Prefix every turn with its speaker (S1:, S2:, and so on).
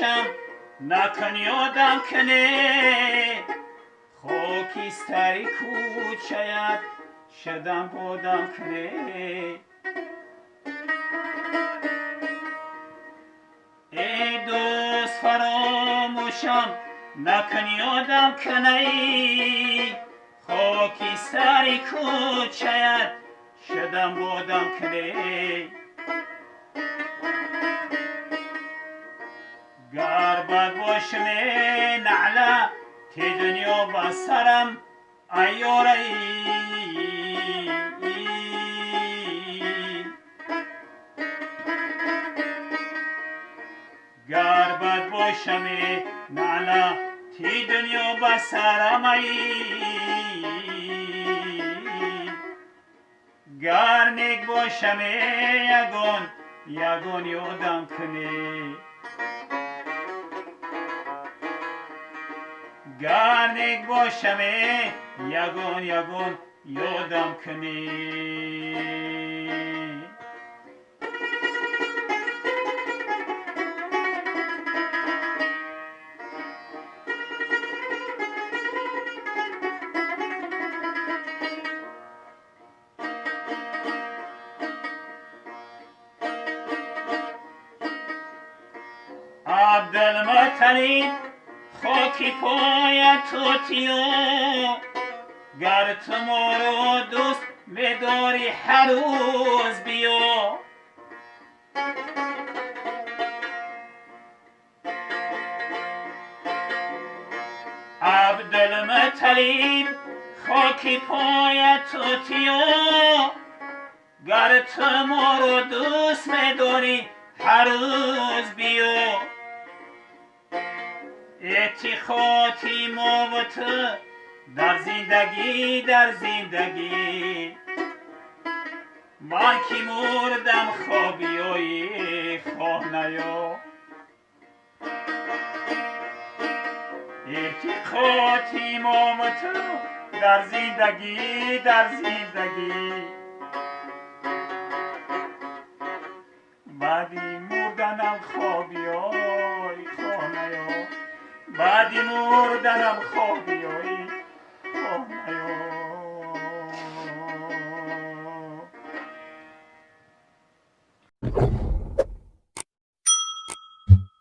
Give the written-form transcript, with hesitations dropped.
S1: бошам, накун ёдам куне. Хокистари кӯчаят шудам бодам куне. Эй дӯст, фаромӯшам накун, ёдам кунай. Хокистари кӯчаят шудам бодам куне. Гар бад бошаме, наъла ти дунё ба сарам айёраи. Гар бад бошаме, наъла ти дунё ба сарам ай. Гар нек бошаме, ягон ягон ёдам куне. Гар нек бошаме, ягон ягон ёдам куне. Абдулмуталиб, хоки поят тутиё. Гар ту моро дӯст медорӣ, ҳар рӯз биё. Абдулмуталиб, хоки поят тутиё. Гар ту моро дӯст медорӣ, ҳар рӯз биё. Эътиқоди мо ва ту дар зиндагӣ, дар зиндагӣ. Ман ки мурдам, хобиёи хонаё. Эътиқоди мо ва ту дар зиндагӣ, дар зиндагӣ. Баъди мурданам хобиёи хонаё. Баъди мурданам хобиёи.